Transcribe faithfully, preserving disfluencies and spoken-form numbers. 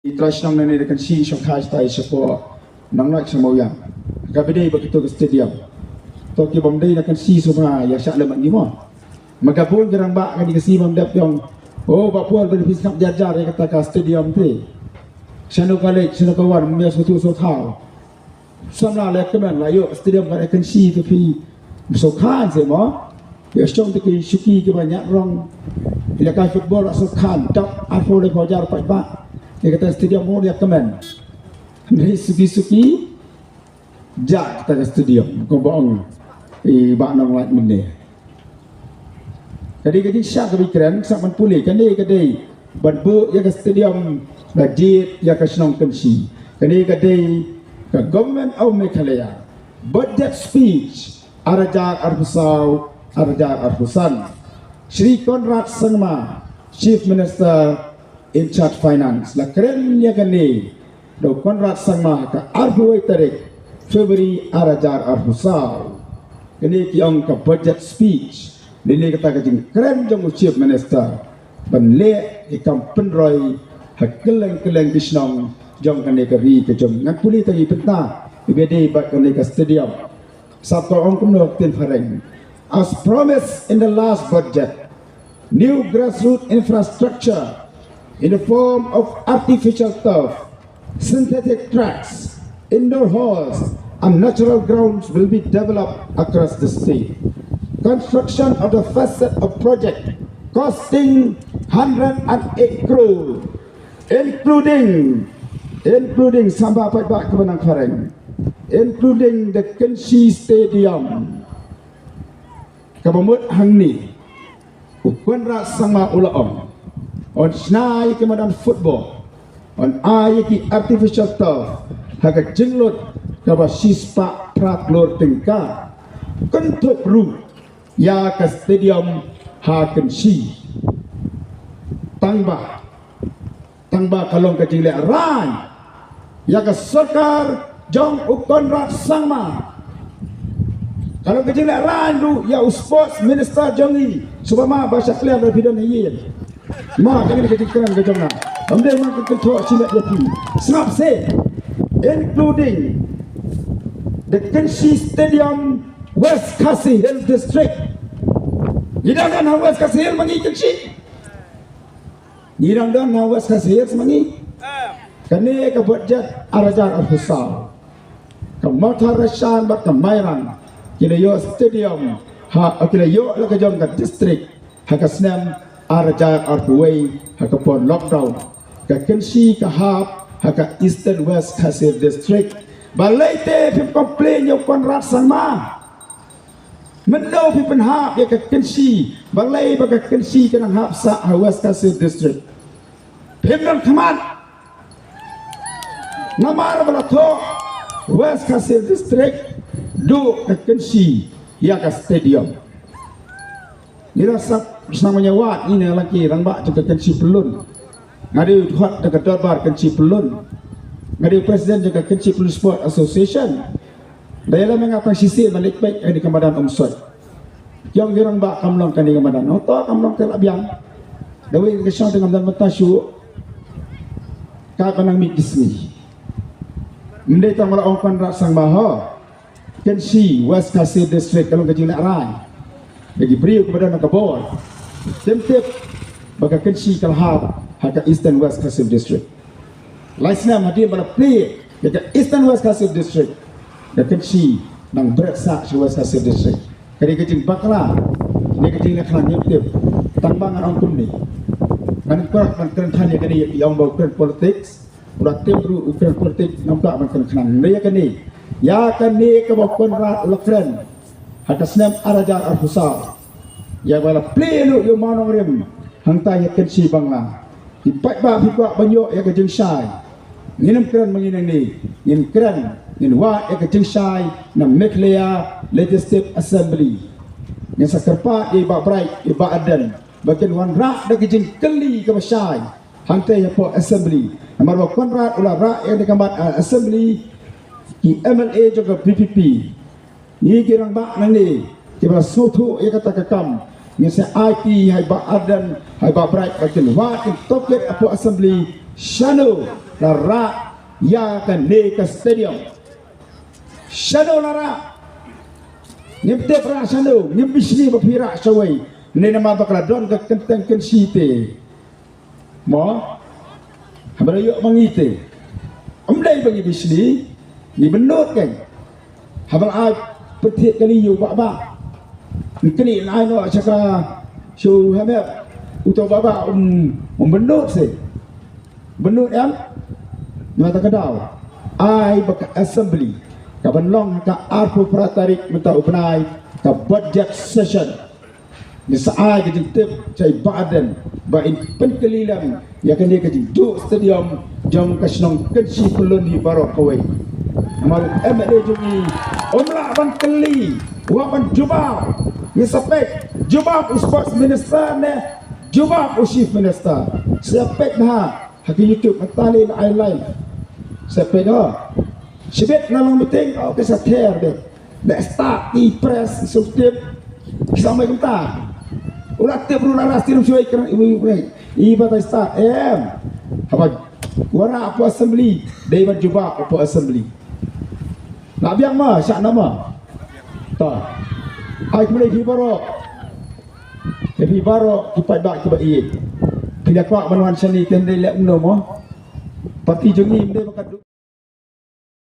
Ki trai shnong nangne da kynshi shongkha shatai shapoh Nonglait sha Mawïang. Kaba dei ba kito ka stadium. To ki bym dei na kynshi shuh ma ïa shah lem ngi mo. Ma ka bun ki rangbah kane ka sngi bym dep ïong. O Bah Paul, ba phi sngap jar jar ïa kata ka stadium te. Shano ka leit, shano ka wan, ym ïa sngewthuh sngewthaw. Samla la kmen la ïoh stadium ka kynshi te phi. Sngewkhan se mo. Ïa shong te ki shuki kiba ñiah rong. Ïalehkai football la sngewkhan, dap arphew laiphew hajar paidbah. Ïa kata stadium mo ïa kmen. Hynrei suki suki. Jah kata ka stadium kumba ong i Bah Nonglait mynne. Ka dei ka jingshisha kaba kren, sa ban pule, kane ka dei ban buh ïa ka stadium ba jied ïa ka shnong Kynshi. Kane ka dei ka Government of Meghalaya budget speech ar hajar arphew saw, ar hajar arphew san. Shri Conrad Sangma, Chief Minister in charge Finance, la kren ïa kane da u Conrad Sangma ha ka arphew wei tarik February ar hajar arphew saw. Kane ki ong ka budget speech. Kane kata ka jingkren jong u Chief Minister ban leh ïa ka kam pynroi ha kylleng kylleng ki shnong jong kane ka ri ka jong ngi. Ngan pule tang i bynta iba dei bad kane ka stadium. Sap ka ong kumno ktien phareng. As promised in the last budget, new grassroots infrastructure in the form of artificial turf, synthetic tracks, indoor halls, and natural grounds will be developed across the state. Construction of the first set of project costing hundred and eight crore, including, including, sngap bha paidbah kiba nang phareng, including the Kynshi Stadium. Kaba mut hangne, u Conrad Sangma u la ong, yn shna ïa ki madan football, yn ai ïa ki artificial turf ha ka jinglut kaba shispah phra klur tyngka. Kynthup ruh ïa ka stadium ha Kynshi. Tang ba, tang ba ka long ka jinglehrain ïa ka sorkar jong u Conrad Sangma. Ka long ka jinglehrain ruh ïa u sports minister jong ngi, shuwa ma ba shah clear da phi don ha ïing. Ma kane ka jingkren ka jong nga, ym dei ma ka kynthoh shi met ïa phi. Sngap se, including the Kynshi Stadium, West Khasi Hills District. Ngi dang don ha West Khasi Hills ma ngi Kynshi. Ngi dang don ha West Khasi Hills ma ngi. Kane ka budget ar hajar arphew saw, ka Mawthadraishan shan bad ka Mairang ki la ïoh stadium ha, ki la ïoh la ka jong ka district ha ka snem ar hajar arphew wei ha ka por lockdown. Ka Kynshi ka hap ha ka Eastern West Khasi District. Balei te phim complain ïa u Conrad Sangma? Mynno phi pynhap ïa ka Kynshi? Balei ba ka Kynshi ka nang hap sah ha West Khasi District? Phim don khmat. Namar ba la thoh West Khasi District duh ka Kynshi ïa ka stadium. Ngi la sap sngewbha ïa wat ngi ne la ki rangbah jong ka Kynshi Pyllun. Nga dei u hot da ka dorbar Kynshi Pyllun. Nga dei u president jong ka Kynshi Pyllun Sport Association. Da ïa la me nga tang shisien ban leit peit kane ka madan Umsoit. Ki ong ki rangbah kam long kane ka madan. Ong to kam long te la biang. Da wei ka shong te ngam don mynta shuh. Ka ba nang mih ki sngi. Ym dei tang ba la ong Conrad Sangma ho. Kynshi West Khasi District ka long ka jinglehrain. Ïa ki briew kiba don ha ka bor, kim tip ba ka Kynshi ka la hap ha ka Eastern West Khasi District. Lai snem hadien ba la plie ïa ka Eastern West Khasi District, ka Kynshi nang bret sah sha West Khasi District. Ka dei ka jingbakla, ne ka jingleh khnang, ngim tip. Tang ba ngan ong kumne, ngan kwah ban kren than ïa kane, ïa ong ba u kren politics. U la tip ruh u kren politik, ngam kwah ban kren khnang. Ïa kane, ïa kane kaba u Conrad u la kren ha ka snem ar hajar arphew saw, ïa ba la plie lut ïa u mawnongrim hangta ïa Kynshi Bangla. Ki paidbah phi kwah ban ïoh ïa ka jingshai. Ngin ym kren ma ngi nangne, ngin kren, ngin wad ïa ka jingshai na Meghalaya Legislative Assembly. Ngin sa kyrpad ïa i Bah Bright, i Bah Ardent, ba kin wanrah da ka jingkylli kaba shai hangta hapoh Assembly. Namar ba u Conrad u la rah ïa ka mat, ah, Assembly, ki M L A jong ka V P P. Ngi ki rangbah nangne kiba sngewthuh ïa kata ka kam, ngin sa aiti ha i Bah Ardent, ha i Bah Bright ba kin wad, kin tohkit hapoh Assembly Shano la rah ïa kane ka stadium? Shano la rah? Ngim tip rah shano, ngim bishni ba phi rah shawei. Ne namar ba ka la don ka kynteng kynshi te. Mo? Haba la ïoh ma ngi te. Ym dei ba ngi bishni, ngi bynnud kein. Haba la ai pynthik kali ïa u Bah Bah. Kane la ai noh sha ka shu hemep. Uto Bah Bah um, um bynnud se. Bynnud em. Nangta ka daw ai ba ka assembly ka ban long ha ka arphew phra tarik mynta u bnai, ka budget session. Ngi sa ai ka jingtip sha i Bah Ardent ba in pynkylli lem ïa kane ka jingduh stadium jong ka shnong Kynshi Pyllun hi baroh kawei. Namar u MLA jong ngi um lah ban kylli, u lah ban jubab. Ngi sa peit jubab u sports minister ne jubab u chief minister. Sa peit bha ha ki YouTube, mynta lei la ai live. Sa peit, oh. Shibit na long meeting, oh, ki sa ther beit. Da stad i press, i shu tip. Ki sa mai kumta. U la tip ruh la ras, tip ruh shuwa i kren, i, i, i ba tai stad. Em. Haba u rah hapoh assembly, dei ban jubab hapoh assembly. Lah biang ma, shah na ma. Ta. Ai kumne phi baroh. Te phi baroh ki paidbah kiba ïeit. Phi da kwah ban wan shane te hynrei leh kumno mo. Parti jong ngi ym dei ba ka duk.